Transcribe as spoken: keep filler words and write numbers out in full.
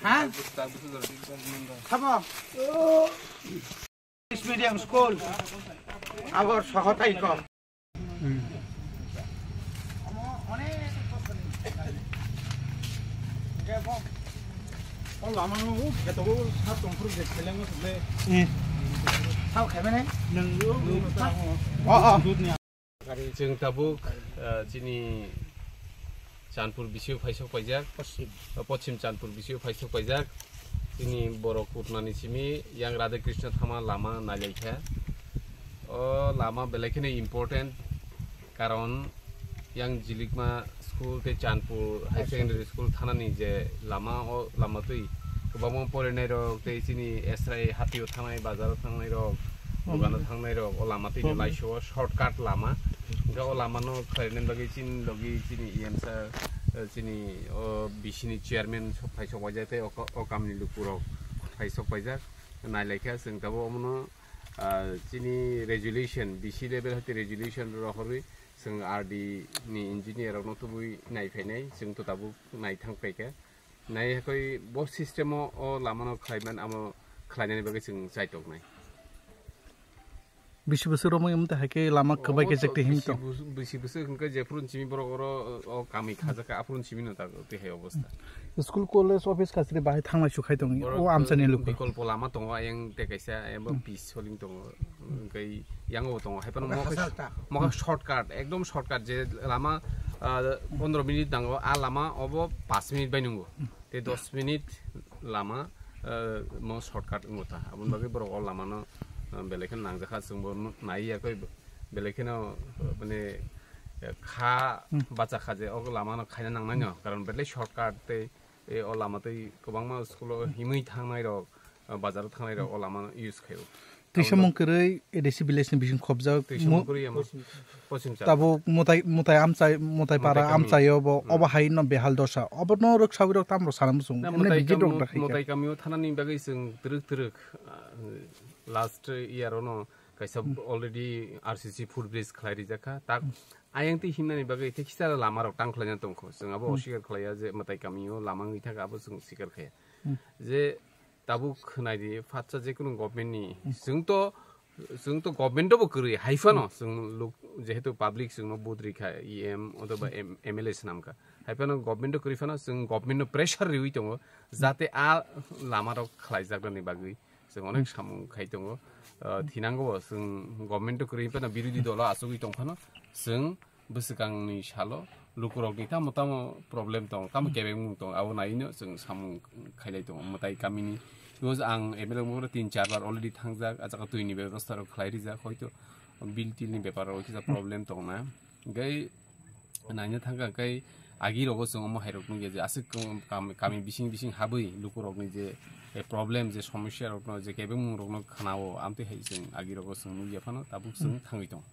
Ha? Sabo? English medium school. Abor sohotai ko. Oh, oh. Chwng tabuk, ah, chini Chandpur bisio phaisok paijak. Pochim. Pochim Chandpur bisio phaisok paijak. Chini borok kutnani simi yang Radhe Krishna thama lama nailaikha. O lama belai kheno important, karon yang Jilikma school tei Chandpur Higher Secondary School thanani je lama, o lama twi kwbangma porinai rok tei chini esrai hatio thangnai, bazaro thangnai rok, dogano thangnai rok, o lama twi laisio shortcut lama. Hwnkhe o lama no khlainani bagwi chini logi chini E M sir, eh, chini o B C ni chairman sok phai sok paijak tei o, o kamni lukurok phai sok paijak nailaikha chwng tabuk omono, ah, chini resolution, B C level hati resolution rohorwi chwng R D ni engineer rokno tubui nai phainai, chwng to tabuk nai thang paikha. Nai hakoi bo system o, o lama no khlaiman amo khlainani bagwi chwng chaitok nai. Bisi bwswk romwi wng tong hai khe lama kwbai khe chek twi him tong. Bisi bwswk hwnkhe jephuru simi borok oro, o kami khajak kha, aphuru simi no tak twi hai obostha. School college office kachari bahai thanglai su khai tong o amchani luku. Bikolpo lama tongo ayang tei kaisa, ayang bo pis soling tongo. Hwnkhe yango bo tongo. Hai phano mokha shortcut, ekdom shortcut je lama, ah, pondro minute nango, a lama obo paanch minute bai nungo. Tei dos minute lama, ah, mo shortcut wngo ta. Aboni bagwi borok o lama no, ah, belai kheno nangjakha, chwngbo nai ya khe belai kheno, ah, mane, eh, kha bacha kha je o lama no khaina nangnai no, karon belai shortcut tei, eh, o lama tei kwbangma school o himwi thangnai rok, ah, bazar o thangnai rok o lama no use khaio. Twisa mung kwrwi A D C village ni bising khobjak. Twisa mung kwrwi ama. Pochim Chandpur. Tabuk mutai, mutai amchai, mutai para amchai obo, obo hai no behal dosa. Obo no rwksawi rok tam rok sana muchung. Emne mutai video rok dakha. Mutai kami o thanani bagwi chwng twrwk twrwk, ah, last year o no kaisa already R C C foot bridge khlai rijak kha. Tak ayang twi himnani bagwi tei kisa lama rok tang khlaina tongkho. Chwng abo osikar khlaiya je mutai kami o lama wngwi thaka abo chwng sikar khaiya. Je tabuk khwnai di, phatsa je kunu government ni. Chwng to, chwng to government bo kwrwi, hai phano chwng luk, jehetu public chwngno vote rikha, E M othoba M-, M L A swnamkha. Hai phano government kwrwi phano chwng government no pressure riwi tongo, jate a lama rok khlaijak nani bagwi. Chwng onek samung khai tongo. Ah, thinango bo chwng government kwrwi phano birodhi dolo achugwi tong phano chwng bwswkangni salo lukurokni tamo tamo problem tong, tamo kebengmung tong, abo naino chwng samung khailai tongo mwtai kamini. Because ang M L A wngmano tin char bar already thangjak, a jaga twini bebosta rok khlai rijak, hoito bill til ni bepar rok kisa problem tong na. Hwnkhe naina thangkha, hwnkhe agi rogo chwng omo hai rok nukya je aswk kam-, kami bising bising habwi lukurokni je, eh, problem, je somosya rokno, je kebengmung rokno khwnao, amtwi hai chwng agi rogo chwng nukya phano tabuk chwng thangwi tongo.